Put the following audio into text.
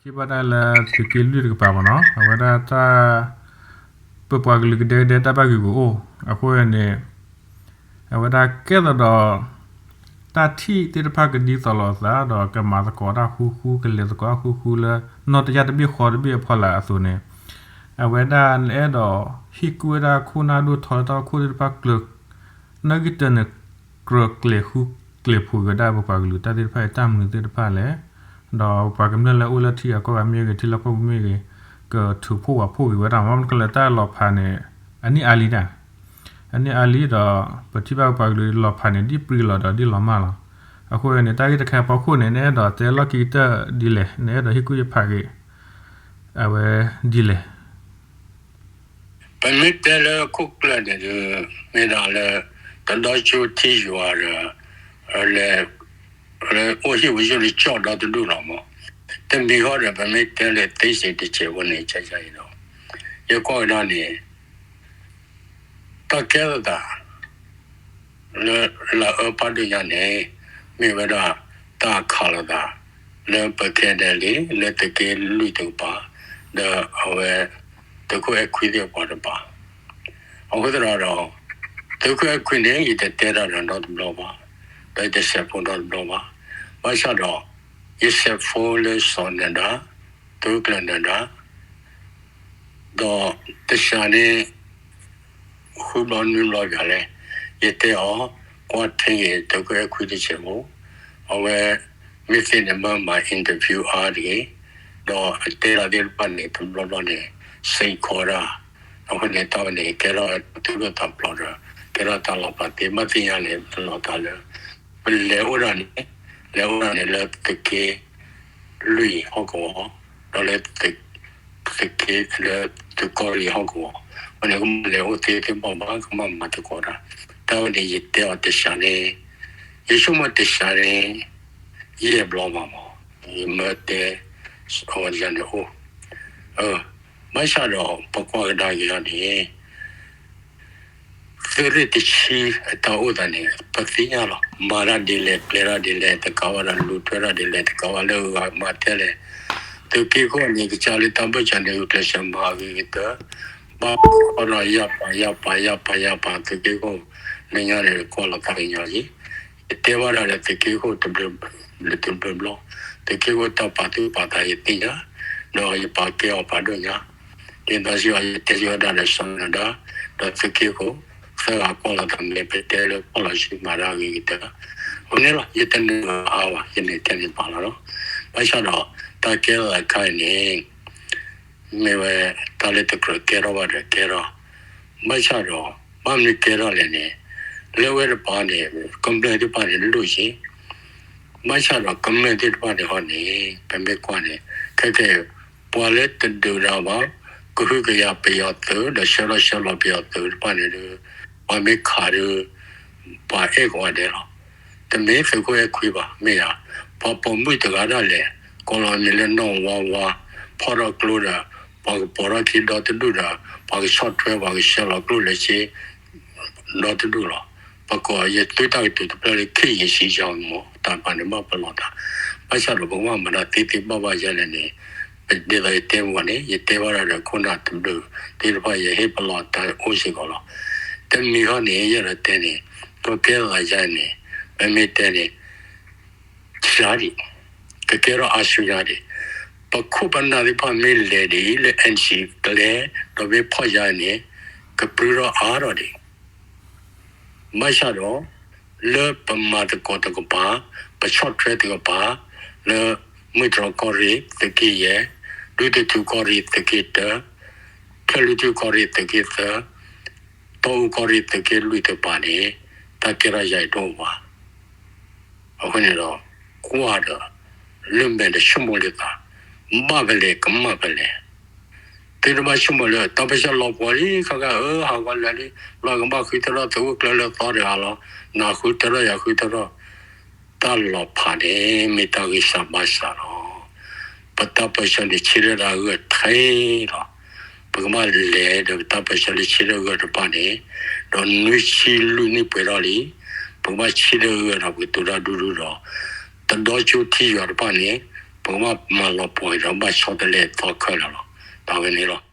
ထံၣ်ဘၣ်တၢ်လၢသုးက့လွံၢ်တကပၤမ့ၢ်နီၤ, အဝဲဒၣ်တၢ် ပပှၤကလုာ်ကဒဲကဒဲတၢ်ဘၣ်ဂ့ၤဂ့ၤအိၣ် အဃိန့ၣ် အဝဲဒၣ်ကဲသိးဒီး တၢ်ထံၣ်သ့ၣ်တဖၣ်ကဒ်သိးလိာ်အသး ဒီးကမၤသကိးတၢ်ဃူဃူ ကလဲၤသကိးတၢ်ဃူဃူလၢ နီၢ်တယၢ်တဘ့ၣ်ဃီတဘ့ၣ်အဖီလာ်အသိးန့ၣ် အဝဲဒၣ်အဲၣ်ဒိးဟ့ၣ်ကူၣ်ဝဲဒၣ်ခိၣ်နၢ်ဒိၣ်ထီလၢတၢ်အိၣ်ဖှိၣ်သ့ၣ်တဖၣ်ကျၢၤ နာ်က့တၢ်န့ၣ် ကြၢးကျဲၤဃူကျဲၤဖိးက့ၤဝဲဒၣ်ပပှၤကလုာ်တၢ်သ့ၣ်တဖၣ်အံၤ တၢ်မနုၤသ့ၣ်တဖၣ်လဲၣ်, ဒီးပှၤကမျၢၢ်လၢအိၣ်လၢထံလီၢ်ကီၢ်ပူၤမ့ၢ်ဂ့ၤ ထံလီၢ်ကီၢ်ပူၤမ့ၢ်ဂ့ၤ ကထုးဖှိၣ်ဝးဖှိၣ်က့ၤဝဲဒၣ် မ့ၢ်မနုၤလဲၣ် တၢ်လီၤဖးန့ၣ် အနံၣ်အါလံဒၣ် အနံၣ်အါလံဒီး ပထံၣ်ဘၣ်ပပှၤကလုာ်လီၤဖးန့ၣ် ဒ်ပြံလီၤဒီးဒ်လီၤမၢ်လီၤ. အဃိန့ၣ် တၢ်ဂ့ၢ်တခါအဖီခိၣ်န့ၣ် နအဲၣ်ဒိးတဲလီၢ်ခံကတၢၢ်ဒ်လဲၣ်, နအဲၣ်ဒိးဟ့ၣ်ကူၣ်ဟ့ၣ်ဖးက့ၤ အဝဲဒ်လဲၣ်. ပမ့ၢ်တဲလၢခိၣ်ကျၢၢ်န့ၣ်ဒီး မ့ၢ်ဒၣ်လၢ တဒီကၠိထံယွၤဒီး လၢ လၢအိၣ်ဟံၣ်ဝဲယိၣ်လၢကၠီၣ်ဒီတဒူၣ်လီၤမး, တမံၤဃီဒီး ပမ့ၢ်တဲလၢသ့စ့ၣ်တစဲးဖိန့ၣ် ကကအံၤဒီး ယကွၢ်ကဒါန့ၣ် တၢ်ကဲထီၣ်သး လၢလၤအၢဖးဒိၣ်ညါန့ၣ် မ့ၢ်ဝဲဒၣ်တၢ်ခးလိာ်သး လၢပခဲဒဲးလံ လၢသုးက့လွံၢ်တကပၤ ဒီးအဝဲ သုးခိၣ်အဲၣ်ခွံသ့ၣ်တဖၣ်တကပၤ. အဃိသတးဒီး သုးခိၣ်အဲၣ်ခွံန့ၣ် ယတတဲတၢ်ဒီးနီတဘျီဘၣ်, ဒီးယတစဲးဖိနီတဘျီဘၣ်. ဘၣ်ဆၣ်ဒီး ယစဲးဖိလၢစီၤနၢၤဒါ, သုးခိၣ်ကျၢၢ်နၢၤဒါ ဒီးတစးန့ၣ် ဃုဘျီနွံဘျီယၤလဲၣ်, ယတဲအီၤ ကွၢ်ထံဂ့ၤ သုးခိၣ်အဲၣ်ခွံတစဲးဖိ, အဝဲ မ့ၢ်သ့န့ၣ် မၢမၤ interview အါတဂ့ၤ, ဒီးအတဲတၢ်သ့ၣ်တဖၣ်န့ၣ် တဘျီဘျီန့ၣ် စိန်ခေါ်တၢ်, အဃိန့ၣ် တၢ်ဝဲန့ၣ် ကဲထီၣ်တၢ်သူၣ်ဒိၣ်သးဖျိးဒီး ကဲထီၣ်တၢ်လီၤဖးသ့ ဘၣ်သ့ၣ်ညါန့ၣ် တလီၤတၢ်လၢ ပလဲၤအိၣ်ဒၣ်န့ၣ် လဲၤအိၣ်ဒၣ်န့ၣ်လၢသုးက့ လွံၢ်ဟီၣ်ကဝီၤ, ဒီးလၢ သုးက့လၢသုးကီၢ်လံဟီၣ်ကဝီၤ, အဃိန့ၣ် ကမ့ၢ်လဲၤအိၣ်သ့သ့ၣ်ဘၣ်ဘၣ် ကမ့ၢ်မၤသကိးတၢ်, တၢ်ဝဲန့ၣ် ယတဲအီၤတစးန့ၣ်, ယဆိကမိၣ်တစးန့ၣ် ယဲၢ်ဘျီမးမး, ယမၢတဲ အဝဲန့ၣ်အိၣ်, ဘၣ်ဆၣ်ဒီး ပကွၢ်ကဒါက့ၤအီၤန့ၣ် သုးရ့ၣ်တဆံအတၢ်အိၣ်သးန့ၣ် ပသ့ၣ်ညါလီၤ. မၤတၢ်ဒ်လဲၣ် ကျဲတၢ်ဒ်လဲၣ် တကးဘၣ်ဒီး လူၤထွဲတၢ်ဒ်လဲၣ် တကးဘၣ်လၢဂၤမၤထဲလဲၣ်. သုးက့ခိၣ်န့ၣ် ကစၢ်လၢတၢ်ဘၢၣ်စၢၤန့ၣ် ဂုာ်ကျဲးစၢးမၤအဂ့ၤကတၢၢ်, ဘၣ်ဃးဒီးယၤပာ်ယၤပာ်ယၤပာ်ယၤပာ် သုးက့ခိၣ် လၢညါန့ၣ် ကွၢ်လီၤသးကညီၤလံ. ယတဲဘၣ်ဒၣ်ဒီးသုးက့ခိၣ်တဘျုး တဘျုးဘျီ, သုးက့ခိၣ်တၢ်ပာ်သူၣ်ပာ်သးယသ့ၣ်ညါ, ဒီးယပာ်ကဲအီၤဖးဒိၣ်ညါ ဒ်သိးစ့ၢ်ကီး ယတဲစ့ၢ်ကီးဒၣ်ဒီးစီၤနၢၤဒါ ဒီးသုးက့ခိၣ် သၢဂၤကွၢ်လီၤသးမ့ၢ်ပတဲလၢကွၢ်လီၤဆူမၤတၢ်အဂ့ၤကတၢၢ်, အဃိန့ၣ်လီၤ ယတနၢၤအါဘၣ် ယန့ၣ်တဲန့ၣ်ပာ်လီၤလီၤ. ဘၣ်ဆၣ်ဒီး တၢ်ကဲထီၣ်အခါအံၤန့ၣ် မ့ၢ်ဝဲတၢ်လၢတကြၢးကဲထီၣ်ဘၣ်ဒီးကဲထီၣ်, ဘၣ်ဆၣ်ဒီး ဘၣ်မနုၤကဲထီၣ်လဲၣ်န့ၣ် လၢဝဲတပၤန့ၣ် ကမျၢၢ်သ့ၣ်တဖၣ်န့ၣ်လိၣ်က့ၤ ဘၣ်ဆၣ်ဒီးကမျၢၢ်သ့ၣ်တဖၣ်န့ၣ်ဟီန့ၣ် ပမ့ၢ်ကွၢ်န့ၣ် ခဲကဲ ပှၤလၢတဒုးတၢ်ဘၣ် ကဟုကယာ်ပယီၤသုး ဒီးဆှၢထီၣ်ဆှၢလီၤပယီၤသုးတဖၣ်န့ၣ်ဒီး ပှၤမ့ၢ်ခးဒီး ပှၤအဲၣ်ကဝီၤဒဲးလီၤ. တမ့ၢ်သုးခိၣ်အဲၣ်ခွံဘၣ် မ့ၢ်ယၤ ပှၤပိာ်မုၣ်တဂၤဒၣ်လဲာ် ကိးလီၤမံၤလၢနီၢ်ဝါဝါ ဖီၣ်ထီၣ်ကျိဒီး ပှၤကပိာ်ထီၣ်ခံဒီတဒူၣ်ဒီး ပှၤကဆီၣ်ထွဲပှၤကဆှၢလီၤကျိလၢစ့ ဒီတဒူၣ်လီၤ. ပကိးယသုတၢ်ကတိၤတဖျၢၣ်လၢ ခေတ်ရင်ဆိုင်ကြောင်း မ့ၢ်တၢ်ပာ်န့ၣ်ဘၣ်ပလီၢ်တၢ်, ဘၣ်ဆၣ်ဒီးပကဘၣ်မၤတၢ်သ့သ့ဘၣ်ဘၣ်ယဲလဲၣ်န့ၣ် ဒ်သိးယတဲမ့ၢ်န့ၣ် ယတဲဘၣ်ဒၣ်ဒီးခိၣ်နၢ်တဘျုးသ့ၣ်တဖၣ် ယဟ့ၣ်ပလီၢ်တၢ်အိၣ်စ့ၢ်ကီးလီၤ. တမံၤဃီန့ၣ် ယအဲၣ်ဒိးတဲန့ၣ် ကကဲထီၣ်သးယါန့ၣ် ပမ့ၢ်တဲန့ၣ် ဆံးဒံး ကကဲထီၣ်အါဆူညါဒံး ပခိၣ်ပနၢ်သ့ၣ်တဖၣ်မ့ၢ်လဲၤဒံးလၢ NCA ကျဲ ဒီးမ့ၢ်ဖီၣ်ယါန့ၣ် ကပြုၢ်ထီၣ်အါထီၣ်ဒံး ဘၣ်ဆၣ်ဒီး လၢပမၤသကိးတကပၤ ပဆီၣ်ထွဲတကပၤ လၢမုၢ်တြီၢ်ကီၢ်ရ့ၣ်သုးက့ယဲၢ်, ဒူသထူၣ်ကီၢ်ရ့ၣ်သုးက့တၢ, ချၢၣ်လွံၢ်ထူၣ်ကီၢ်ရ့ၣ်သုးက့သၢ, တီအူကီၢ်ရ့ၣ်သုးက့လွံၢ်တကပၤန့ၣ် တၢ်ကဲထီၣ်ယါအံၤတအိၣ်ဘၣ်. အဃိန့ၣ်ဒီး ကွၢ်ဒီး လၢမဲာ်ဒီးဆိကမိၣ်လၢသး, ဘၣ်ဖဲလဲၣ်ကမၣ်ဖဲလဲၣ် သုတဘၣ်ဆိကမိၣ်လၢ တၢ်ပၢဆှၢလီၤပှီၤလံ ခါခါအၢ ဟးဂီၤလၢာ်လံ လီၤကဘၣ်ဃုထၢထီၣ် သုးအိၣ်ကျၢၤလၢသီတဂၤလီၤ, နဃုထၢထီၣ်ယဃုထၢထီၣ်, တၢ်လီၤဖးန့ၣ် မ့ၢ်တၢ်ဂံၢ်စၢ်ဘါစၢ်လီၤ. ပတၢ်ပၢဆှၢန့ၣ် ဆံးထၢၣ်တၢ်ဂၢၢ်ထဲလီၤ. ပကဘၣ်လဲၤဒီးပတၢ်ပၢဆှၢလၢဆံးထၢၣ်ဂၢၢ်တဖၣ်န့ၣ်, ဒီးနွံဆံလွံၢ်နံၣ်ပှဲၤထီၣ်လံ, ပကဘၣ်ဆံးထၢၣ်ဂၢၢ်ဒီးပကတိၤတၢ်ဒူဒူဒီး တဒီကၠိထံယွၤတဖၣ်န့ၣ်, ပ ပကဘၣ်မၤလီၤပှီၢ်အံၤဒီး ဘၣ်ဆီတလဲသီခဲလၢာ်လီၤ. တၢ်ဝဲန့ၣ်လီၤ.